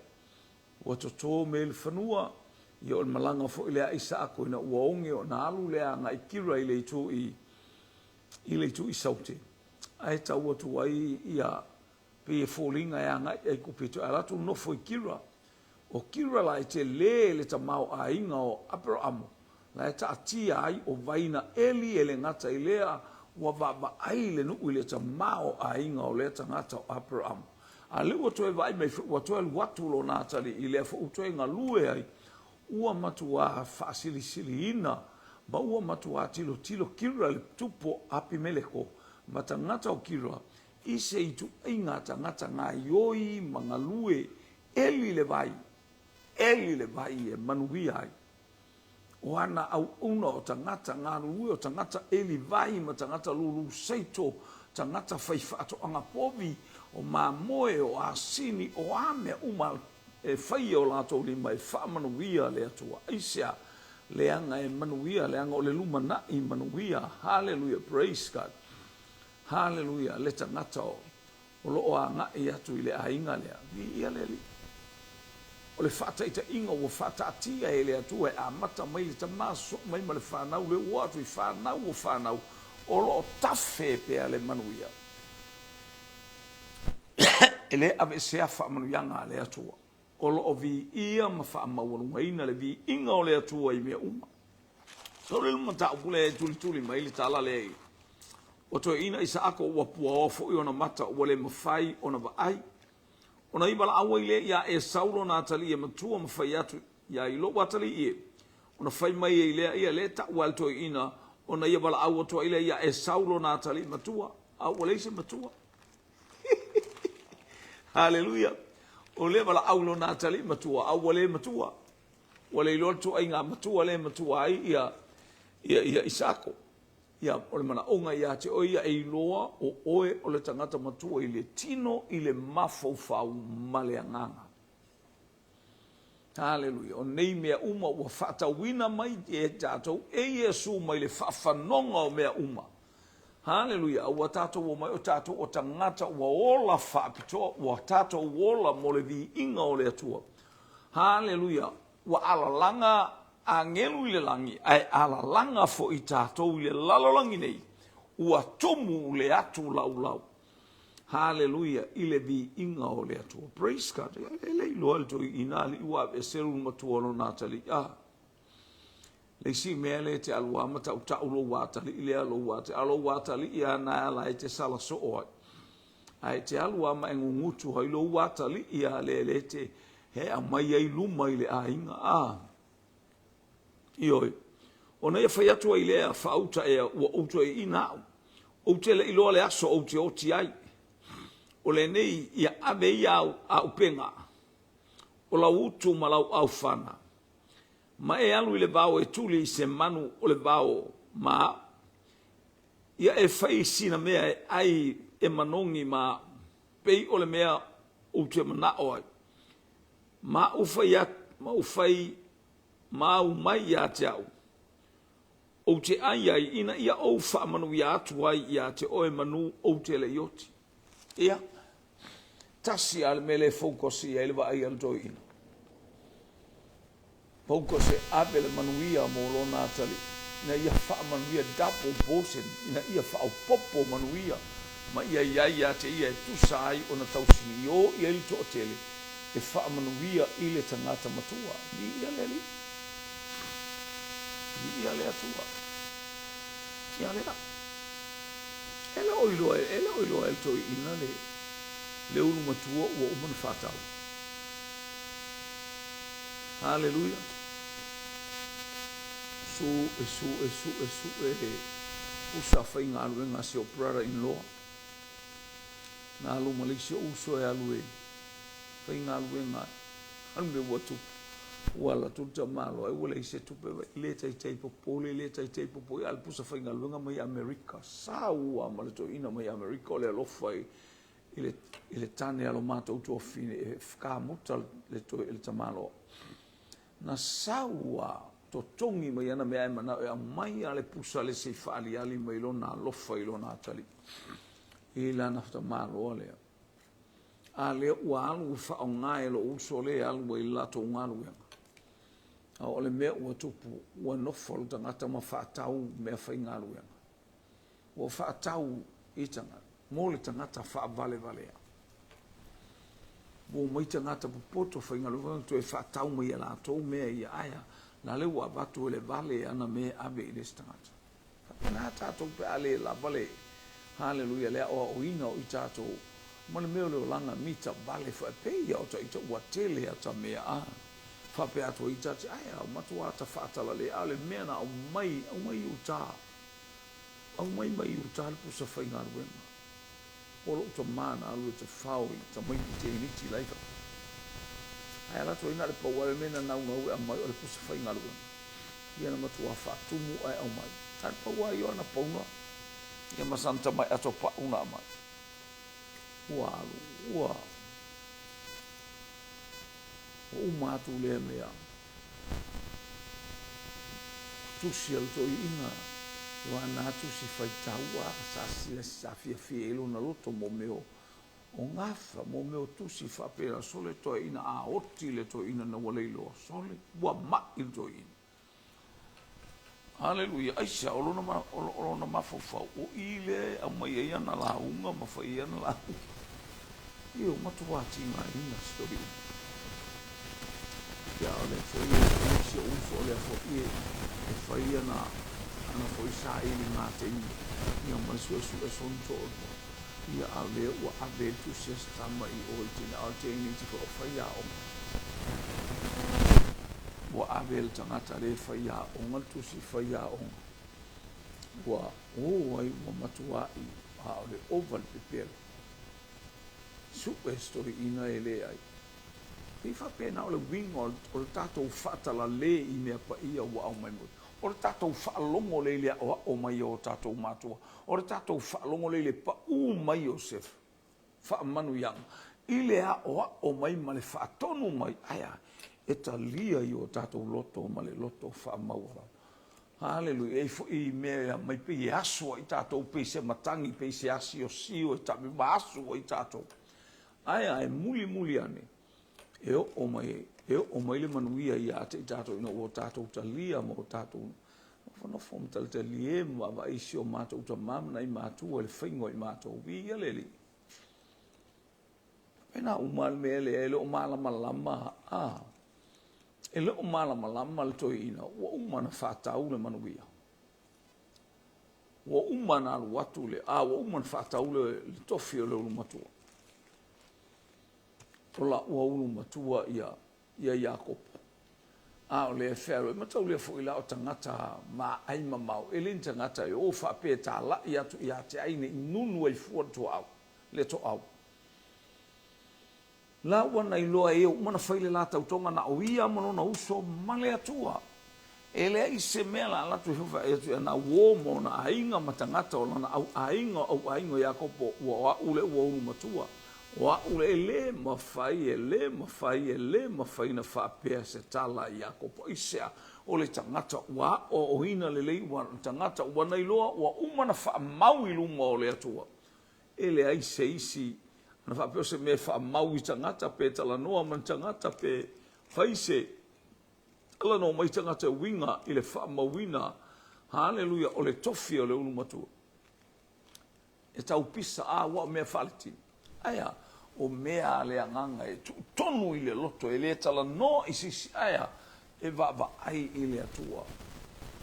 Ua toto mea i le fanua, ia o le malaga foi lea a Isaako ina ua oge ona alu lea agai Kira i le itu i i le itu i Saute, ae tau atu ai ia pei e foliga e agai i Aikupito ae alu atu nofo i Kira. O Kira la e tele le tamaoaiga o Aperaamo la e taatia ai o Vaina Eli e le gata i lea ua vaavaai le nuu i le tamaoaiga o lea tagata o Aperaamo. A lea ua toe vaai mai foi, ua toe alu atu lona atalii i lea foi ua toe galue ai, ua matuā faasilisiliina Ma ua matuā tilotilo Kira le tupu o Apimeleko ma tagata o Kira i se ituaiga tagata gaioi ma galue eli le vai, eli le vai e manuia ai. O ana auauna o tagata galulue, o tagata eli vai ma tagata lulu seito, tagata fai faatoaga povi, o mamoe, o asini, o a mea uma e fai e o latou lima e faamanuia le Atua. Aisea? Leaga e manuia, leaga o le lumanai manuia. Haleluia, praise God. Haleluia, le tagata o o lo o agai atu i le aiga lea. Viia le Alii. O le faataitaiga ua faataatia e le Atua e amata mai le tama sosoo mai ma le fanau lea ua oo atu i fanau o fanau, o lo o tafe pea le manuia. E le aveesea faamanuiaga a le Atua. O lo o viia ma faamaualugaina le viiga o le Atua i mea uma. Sau le mataupu lea e tulituli mai le tala lea i Ua toeaina Isaako ua puaoa foi ona mata ua le mafai ona vaai. Ona i valaau ai lea iā Esau lona atalii e matua ma fai atu ia i lou atalii e. Ona fai mai ai lea ia lea e tau lava e le toeaina ona ia valaau atu ai lea iā Esau lona atalii matua, a ua leai se matua. Haleluia! O lea valaau lona atalii matua, a ua le matua. Ua le iloa le tuaiga matua lea e matua ai ia, ia, ia Isaako. Ia, o le manaoga ia te oe ia e iloa o oe o le tagata matua i le tino, i le mafaufau ma le agaga. Haleluia. O nei mea uma ua faatauina mai e tatou e Iesu mai le faafanoga o mea uma. Haleluia. A ua tatou omai o tatou o tagata ua ola faapitoa, ua tatou ola mo le viiga o le Atua. Haleluia. Ua alalaga agelu i le lagi, ae alalaga foi tatou i le lalolagi nei, ua tumu le atu laulau. Haleluia i le viiga o le Atua. Praise God. E le iloa le toeaina alii ua aveese le matua o lona atalii. Ah. Le isi mea lea e te alu lava ma tautau lou atalii lea lou atalii, a lou atalii lava na ala e te sala soo ai. Ae te alu lava ma e gugutu ai lou atalii lava lea lea te he aumai ai luma i le aiga. Ah. Ioe. Ona ia fai atu ai lea, Faauta ea, ua ou toeaina au. Ou te le i iloa le aso ou te oti ai. O lenei, ia ave ia au aupega, o lau utu ma lau aufana, ma e alu i le vao e tuli i se manu o le vao ma au. Ia e fai sina mea e ai e manogi ma au, pei o le mea ou te manao ai. Ma ou fai atu, ma ou fai mau mai ia te au, ou te ʻai ai, ina ia ou faamanuia atu ai ia te oe manu ou te le i oti. Ia, tasi lava le mea lea e focus i ai le vaai a le toeaina. Focus e ave le manuia mo lona atalii, ina ia faamanuia, double portion, ina ia faaopoopo manuia ma ia i ai ia te ia e tusa ai ona tausini i o i ai le toatele e faamanuia i le tagata matua. Viia le Alii. Viia le Atua. Ia lea. E le o iloa, e le o iloa e le toeaina le, le ulu matua ua uma ona faatau. Haleluia. Sue, sue, sue, sue pusa faigaluega a si ou brother in law. Na alu ma le isi ou uso e alu e faigaluega ai. A le mea ua tupu, ua alu atu le tamaloa ai ua leai se tupe, e le taitai popole, le taitai popole, a o le pusa faigaluega mai Amerika, sau lava ma le toeaina mai Amerika, o le alofa i i le, i le tane a lo matou tuafafine e kamuta le, le tamaloa. Na sau lava totogi mai ana mea e manao e aumai lava le pusa le se i faaliali mai lona alofa i lona atalii i lana tamaloa lea. A lea ua alu ua faaaoga e lou uso lea e alu ai i le latou galuega. A o le mea ua tupu, ua nofo le tagata ma faatau mea faigaluega. Ua faatau i tagata, mo le tagata faavalevalea. Ua omai tagata popoto faigaluega toe faatau mai e latou mea ia, ae a? La lea ua avatu e le vale ana mea e ave i le isi tagata. Faapena tatou pe a le lava le, haleluia, le aoaoina o i tatou ma le mea o le olaga mita vale foi, pei lava o ta ita ua tele ata mea, a. Faapea atu ai Judge, Ae a, matua ta faatalale, a o le mea na aumai, aumai i uta. Aumai mai i uta le pusa faigaluega. O lou tama na alu e tafao i tamaiti teiniti la i fafo. Ae ala atu ai na o le pau lava le mea na naunau e aumai o le pusa faigaluega. Ia na matua faatumu ae aumai. Na o le pau lava ia o ana pauna ia ma sana tamai ato pau na aumai. Ua alu, ua Ua uma atu lea mea. Tusi a le toeaina, aua na tusi faitau a sa sa fiafia i lona loto mo mea o gafa, mo mea o tusi faapena sole toeaina a oti le toeaina na ua leiloa sole, ua ma'i le toeaina. Aleluia! Aisea? O lona, o lona mafaufau, o i lea e aumai ai ana lauga ma fai ai ana lauga. Ioe, ua matua tigaina se toeaina. Ia, o lea foi e si ou uso, o lea foi e fai ana, ana foi sailiga taimi, ia ma le suesue soni toalua. Ia, a o lea ua ave ai le tusi a se tama i o i tina, a o le teiniti foi o faiaoga. Ua ave e le tagata lea e faiaoga le tusi faiaoga, ua o ai ua matuai a o le ova le pepelo. Sue se toeaina e leai. Pei faapena o le uiga o le tatou faatalale i mea paia ua aumai mai. O le tatou faalogo lea i le aoao mai o tatou matua. O le tatou faalogo lea i le paū mai o se faamanuiaga i le aoao mai ma le faatonu mai, ae a? E talia i o tatou loto ma le loto faamaualalo. Haleluia! E i ai foi mea e aumai pei e asu ai tatou, pei se matagi, pei se asiosio e tape ma asu ai tatou. Ae a? E mulimuli ane, e oo mai, e oo mai le manuia ia te i tatou ina ua tatou talia ma o tatou nofonofo ma talitalie ma vaavaai i si o matou tama ma nai matua i le faiga o i matou. Viia le Alii. Faapena uma le mea lea e le o malamalama, a, e le o malamalama le toeaina, ua uma ona faatau le manuia. Ua uma ona alu atu le, a, ua uma ona faatau le, le tofi o le ulu matua. O la ua ulu matua ia, ia Iakopo. A o lea e fealuai mataulia foi la o tagata maai mamao, e le ni tagata e o faapea e talai atu ia te ai ne i nunu ai fua le tuaau, le toau. La ua na iloa e ia uma ona fai le la tautoga na o ia ma lona uso ma le Atua. E leai se mea la alu atu e vaai atu ia na uo ma ona aiga ma tagata o lana au aiga o au aiga o Iakopo ua o a'u lea ua ulu matua o a'u lea e le mafai e le mafai e le mafai na faapea se tala i Iakopo aisea o le tagata ua aoaoina lelei ua le tagata ua na iloa ua uma na faamau i luma o le Atua e leai se isi na faapea o se mea e faamau i tagata pe talanoa ma ni tagata pe fai se Talanoa mai tagata e uiga i le faamauina, haleluia, o le tofi o le ulu matua. E tau pisa, a ua o mea faaletino. Ae a? O mea a le agaga e tuu tonu i le loto, e le talanoa i se isi, ae a? E vaavaai i le Atua.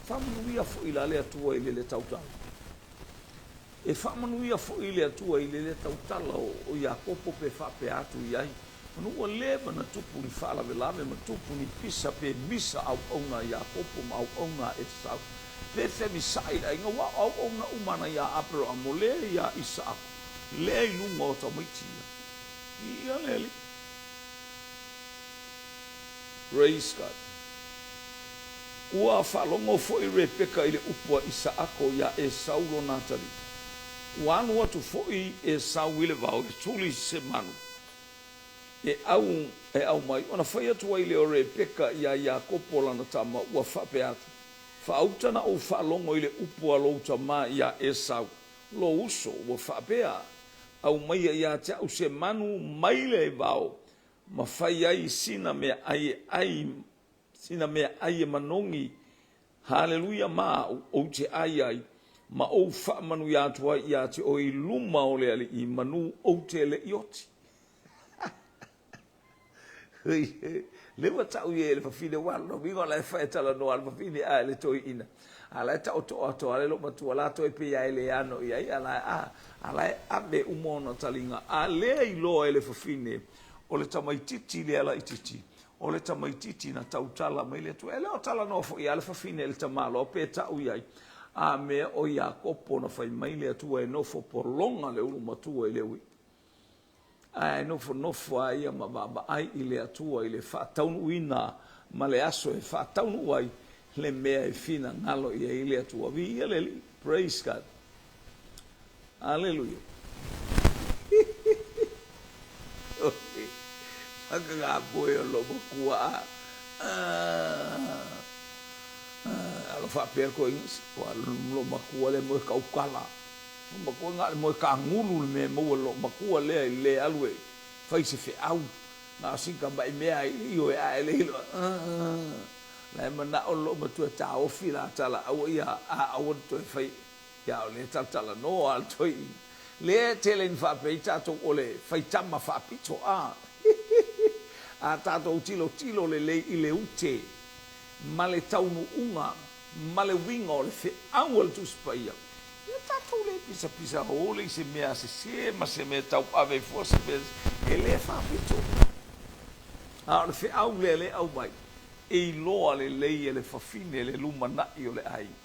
Faamanuia foi la le Atua i le le tautala. E faamanuia foi le Atua i le le tautala o Iakopo pe faapea atu i ai, Manu ua leva na tupu ni faalavelave ma tupu ni pisa pe misa auauna a Iakopo ma auauna a Esau, pe femisaʻi le aiga, ua o auauna uma ana iā Aperahamo lea iā Isaako, lea i luga o tamaiti ia. Viia le Alii. Praise God. Ua faalogo foi Rebeka i le upu a Isaako iā Esau lona atalii. Ua alu atu foi Esau i le vao e tuli se manu e ʻau e ʻau mai, ona fai atu ai lea o Rebeka iā Iakopo lana tama, ua faapea atu, Faauta na ou faalogo i le upu a lou tama iā Esau, lou uso, ua faapea, Aumaia ia te au se manu mai le vao, ma fai ai sina meaʻai e ʻai, sina meaʻai e manogi, Haleluia, ma aʻu, ou te ʻai ai, ma ou faamanuia atu ai iā te ʻoe i luma o le Aliʻi, manu ou te leʻi oti. Lea ua ta'u ia e le fafine, ua lona uiga o la e fai e talanoa a le fafine a e le toeaina. A la e taoto atoa le loomatua la toe pei a e le ano i ai, a la a, a la e ave uma ona taliga. A lea iloa e le fafine o le tamaititi lea laititi. O le tamaitiiti na tautala mai le Atua. E le o talanoa foi a le fafine i le tamaloa pe tau i ai, a mea o Iakopo na fai mai le Atua e nofo pologa le ulu matua i le uiʻi. Ae nofonofo a ia ma vaavaai i le Atua i le faataunuuina ma le aso e faataunuu ai le mea e finagalo i ai le Atua. Viia le Alii. Praise God. Aleluia. Whakangāpoe o lou makua a. Alo faapea ko English, wa lou makua le moe kaukala. Lou makua nga le moe kangulu le mea maua lou makua lea i le alu e fai se feau. Na o sika mai mea i ioe ae le iloa. La e manao lou matua taofi la tala aua ia a aua le toe fai Ia o lea talatalanoa a le toeaina. Lea e tele ina faapea ai tatou o le faitama faapito a. A tatou tilotilo lelei i le ute ma le taunuuga ma le uiga o le feau a le Tusi Paia, ia tatou le pisapisa hole i se mea sese ma se mea tauave ai fua se mea e le faapito. A o le feau lea lea e aumai, e iloa lelei e le fafine le lumanai o le aiga.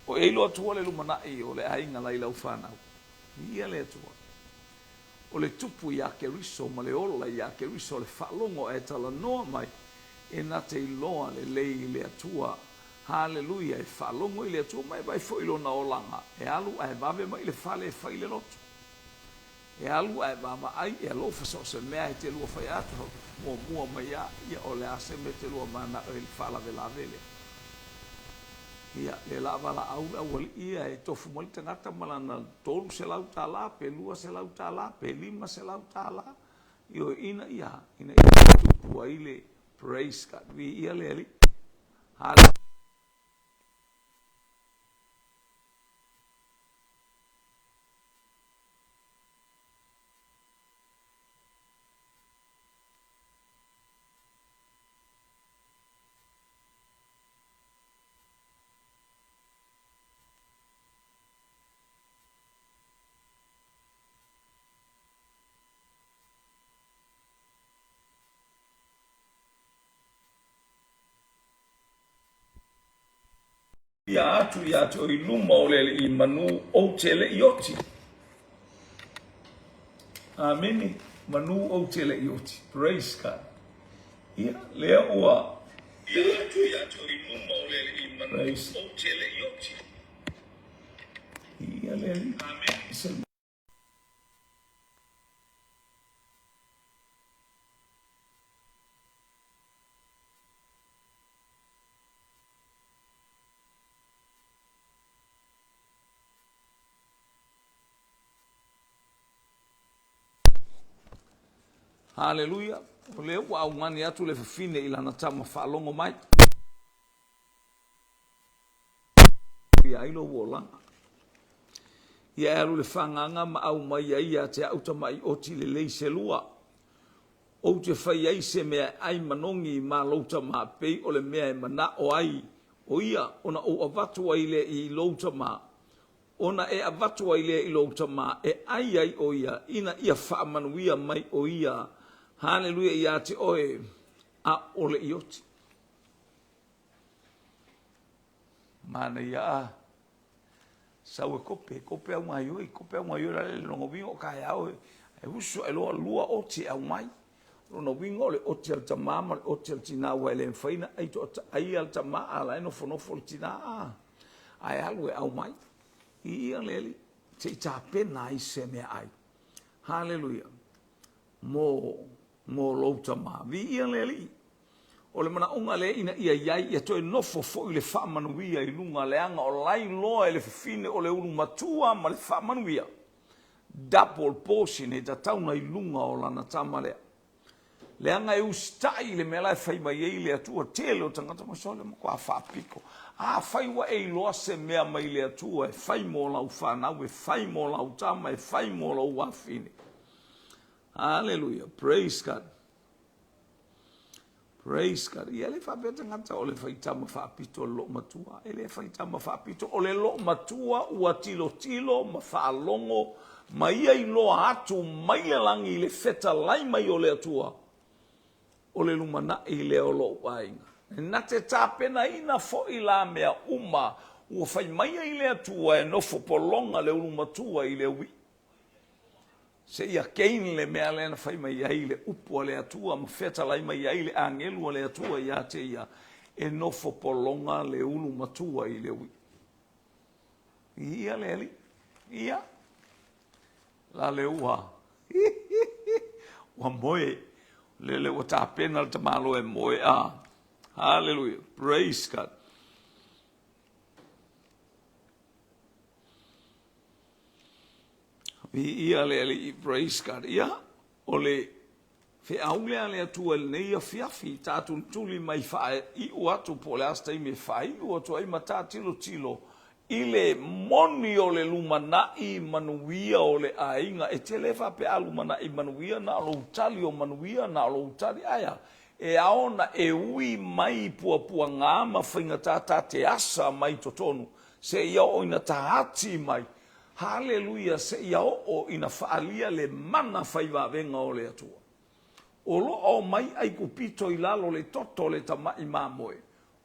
O e iloa atua le lumanai o le aiga la i lau fanau. Viia le Atua. O le tupu iā Keriso ma le ola iā Keriso le faalogo ae talanoa mai e na te iloa lelei i le Atua. Haleluia e faalogo i le Atua ma e vaai foi i lona olaga e alu ae vave mai i le fale e fai le loto. E alu ae vaavaai e alofa so o se mea e te lua fai atu muamua mai a ia o le a se mea e te lua manao i le faalavelave lea. Ia, lea la valaau le aualii ia e tofu mai le tagata ma lana $300 pe $200 pe $500, ioe, ina ia, ina ia tupu ai le praise God, viia le Alii. Haleluia. Ia atu ia te oe i luma o le Alii manu ou te le i oti. Amene. Manu ou te le i oti. Praise God. Ia, lea ua. Ia atu ia te oe i luma o le Alii manu ou te le i oti. Ia le Alii. Amene. Haleluia! O lea ua augani atu le fafine i lana tama faalogo mai. Ia ai lou olaga. Ia e alu le fagaga ma aumai ai ia te au tamaʻi oti lelei se lua. Ou te fai ai se mea e ai manogi ma lou tama pei o le mea e manao ai o ia ona ou avatu ai lea i lou tama, ona e avatu ai lea i lou tama e ai ai o ia ina ia faamanuia mai o ia. Haleluia ia te oe, aʻole i oti. Manaia a. Sau e kope, kope au gaioi, kope au gaioi la le lona uiga o taeao e usu ae loa lua oti e aumai. Lona uiga o le oti a le tamā ma le oti a le tinā aua e le mafai ona ai toataai a le tamā a la e nofonofo le tinā a. Ae alu e aumai. I ia le alii, se i tapena ai se meaai. Haleluia. Mo, mo lou tamā. Viia le Alii. O le manaoga lea ina ia i ai, ia toe nofo foi le faamanuia i luga, leaga o la e iloa e le fafine o le ulu matua ma le faamanuia, double portion, e tatau ona i luga o lana tama lea. Leaga e usitai i le mea la e fai mai ai le Atua, tele o tagata ma sole matua faapito. Afai ua e iloa se mea mai le Atua e fai mo lau fanau, e fai mo lau tama, e fai mo lou afine. Haleluia, praise God. Praise God. Ia le faapea tagata o le faitama faapito o le loomatua. E le faitama faapito, o le loomatua ua tilotilo ma faalogo ma ia iloa atu mai le lagi i le fetalai mai o le Atua. O le lumanai lea o lou aiga. Na te tapenaina foi la mea uma ua fai mai ai le Atua e nofo pologa le ulu matua i le uiʻi. Seia gain le mea lea na fai mai ai le upu a le Atua ma fetalai mai ai le agelu a le Atua ia te ia, e nofo pologa le ulu matua i le uiʻi. Ia le Alii. Ia. La le ua. Ua moe. Lele ua tapena le tamaloa e moe a. Hallelujah. Praise God. Viia le Alii, praise God. Ia, o le feau lea a le Atua i lenei afiafi, ta tulituli mai faaiu atu po o le a se taimi e faaiu atu ai ma ta tilotilo i le moni o le lumanai manuia o le aiga. E te le faapea a lumanai manuia na o lou tali o manuia, na o lou tali. Ae a? E ao ona e ui mai i puapuaga ma faigata ta te asa mai totonu seia oo ina taati mai. Haleluia! Seia oo ina faaalia le mana fai vavega o le Atua. O lo o omai Aikupito i lalo le toto o le tamai mamoe.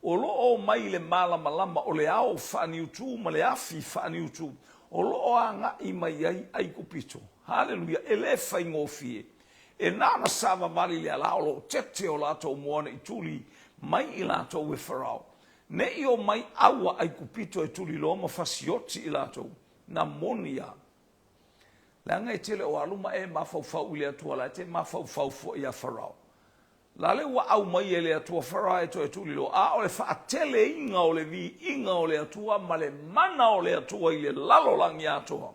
O lo o omai i le malamalama o le ao faaniutu ma le afi faaniutu. O lo o agai mai ai Aikupito. Haleluia! E le faigofie. E na ona savavali le ala o lo o tete o latou moa ne i tuli mai i latou e Farao. Ne i omai au a Aikupito e tuliloa ma fasioti i latou, na moni a. Leaga e te le o alu ma e mafaufau i le Atua, la e te mafaufau foi ia Farao. La le ua au mai e le Atua Farao e toe tuliloa, a o le faateleina o le viiga o le Atua ma le mana o le Atua i le lalolagi atoa,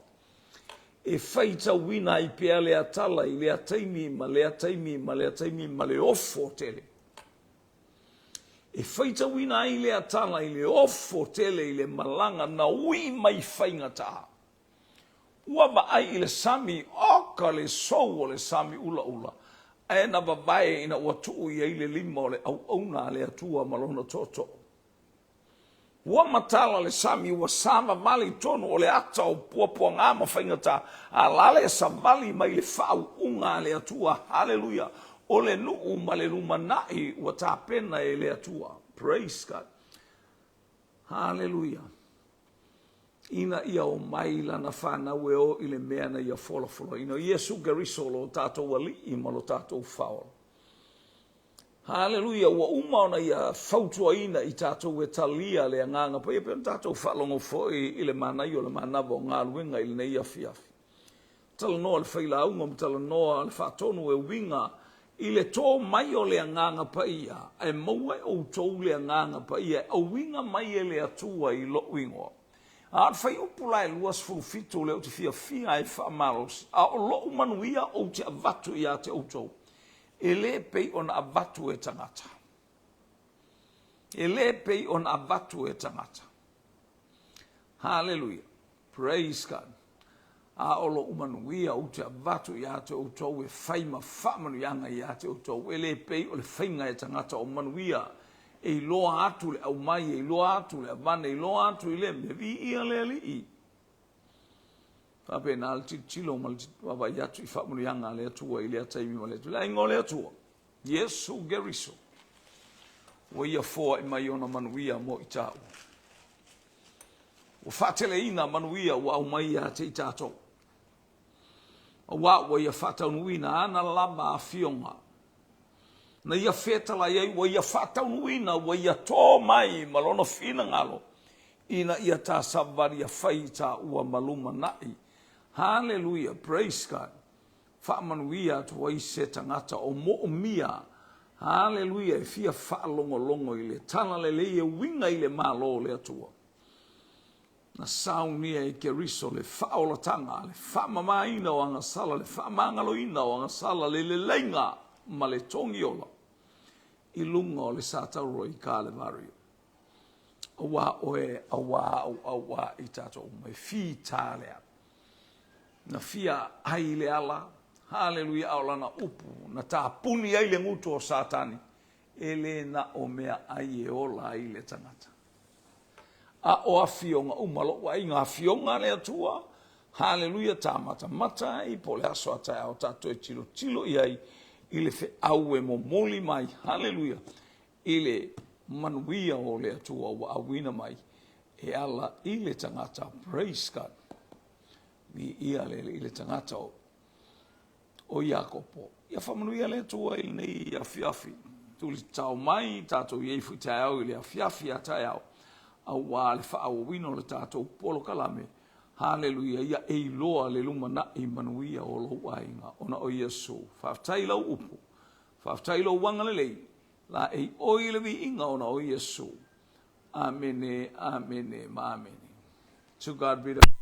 e faitauina ai pea lea tala i lea taimi ma lea taimi ma lea taimi ma le ofo tele. E faitauina ai lea tala i le ofo tele i le malaga na ui mai faigata. Ua vaai i le sami, oka le sou o le sami ulaula, ae na vavae ina ua tuu i ai le lima o le auauna a le Atua ma lona tootoo. Ua matala le sami, ua savavali i totonu o le ata o puapuaga ma faigata, a la le savali mai le faauuga a le Atua. Haleluia! O le nuu ma le lumanai ua tapena e le Atua. Praise God! Haleluia! Ina ia omai lana fanau e o i le mea na ia folafolaina. O Iesu Keriso lo tatou Alii ma lo tatou Faaola. Haleluia, ua uma ona ia fautuaina i tatou e talia le Agaga Paia, pei ona tatou faalogo foi i le manaia o le manava o galuega i lenei afiafi. Talanoa le failauga ma talanoa le faatonu e uiga i le tō mai o le Agaga Paia, ae maua e outou le Agaga Paia e auina mai e le Atua i lou igoa. A o le fuaiupu la e 27 lea ou te fiafia ai e faamalosi, a o lou manuia ou te avatu ia te outou, E le pei ona avatu e tagata. E le pei ona avatu e tagata. Haleluia. Praise God. A o lou manuia ou te avatu ia te outou e fai ma faamanuiaga ia te outou. E le pei o le faiga e tagata o manuia e iloa atu le aumai, e iloa atu le avane, e iloa atu i le mea. Viia le Alii. Faapena le tilotilo ma le vaavaai atu i faamanuiaga a le Atua i lea taimi ma lea taimi. Le aiga o le Atua, Iesu Keriso, ua ia foai mai ona manuia mo i tāua. Ua faateleina manuia ua aumai ia te i tātou. Auā ua ia faataunuuina ana lava afioga. Na ia fetalai ai ua ia faataunuuina, ua ia tō mai ma lona finagalo, ina ia ta savali a fai i tāua ma lumanai. Haleluia, praise God. Faamanuia atu ai se tagata o moomia, haleluia, e fia faalogologo i le tala lelei e uiga i le Malo o le Atua. Na saunia e Keriso le faaolataga, le faamamaina o agasala, le faamagaloina o agasala, le leleiga ma le togiola i luga o le satauro i Kalevario. Auā oe, auā au, auā i tātou uma, e fita lea. Na fia ai le ala, haleluia, a o lana upu, na tāpuni ai le gutu o Satani, e le na o mea ai e ola ai le tagata. A o afioga uma, lou aiga afioga a le Atua, haleluia, tā matamata ai po o le aso a taeao tatou e tilotilo i ai i le feau e momoli mai, haleluia, i le manuia o le Atua ua auina mai e ala i le tagata, praise God, viia le Alii i le tagata o o Iakopo. Ia faamanuia le Atua i lenei afiafi. Tulitao mai tatou i ai foi taeao i le afiafi a taeao, auā le faaauauina o le tatou polokalame. Haleluia, ia e iloa le lumanai manuia o lou aiga ona o Iesu. Faafetai i lau upu, faafetai i lou agalelei, laei oe i le viiga ona o Iesu. Amene, amene ma amene. To God be the.